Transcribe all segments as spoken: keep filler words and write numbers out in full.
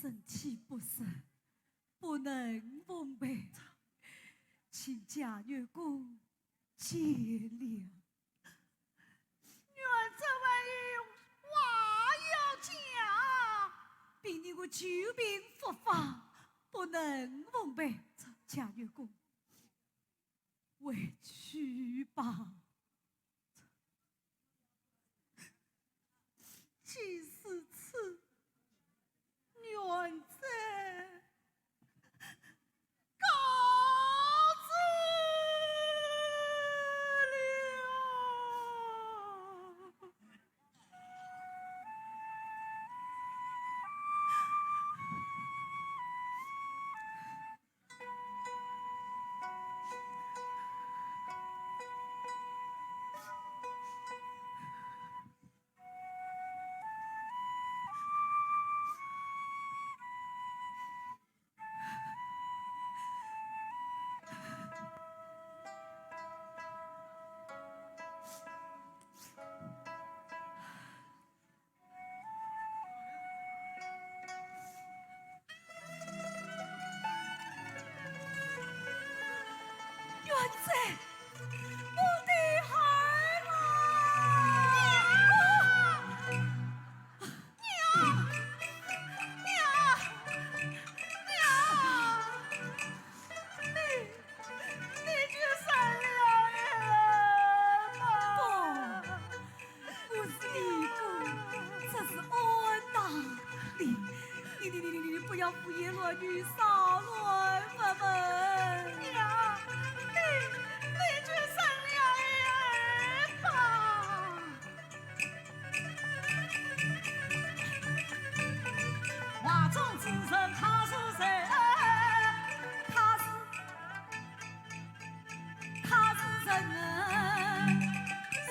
身体不适，不能奉陪，请贾月公见谅。元贞还有话要讲。婢女我久病复发，不能奉陪，请贾月公回去吧。 既是此，元贞告辞了。元贞，我的孩儿啊！娘，娘，娘，你 你就认了吧。不，我是你哥，这是恩呐。你，你，你，你，你，你不要胡言乱语，扰乱无章。娘，你，你就认了吧。 画中之人他是谁？他是，他是谁呢？是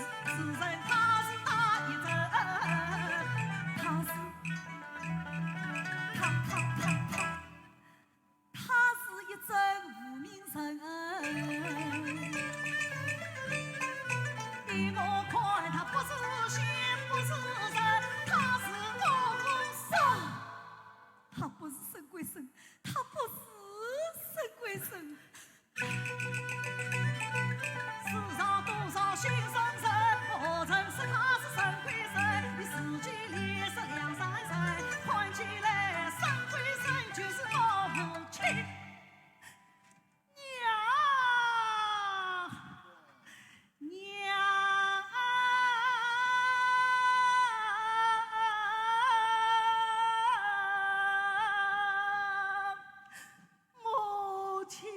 心上人，何人是他是沈贵人？你自己脸色两三人，看起来沈贵人就是我母亲。娘，娘，母亲。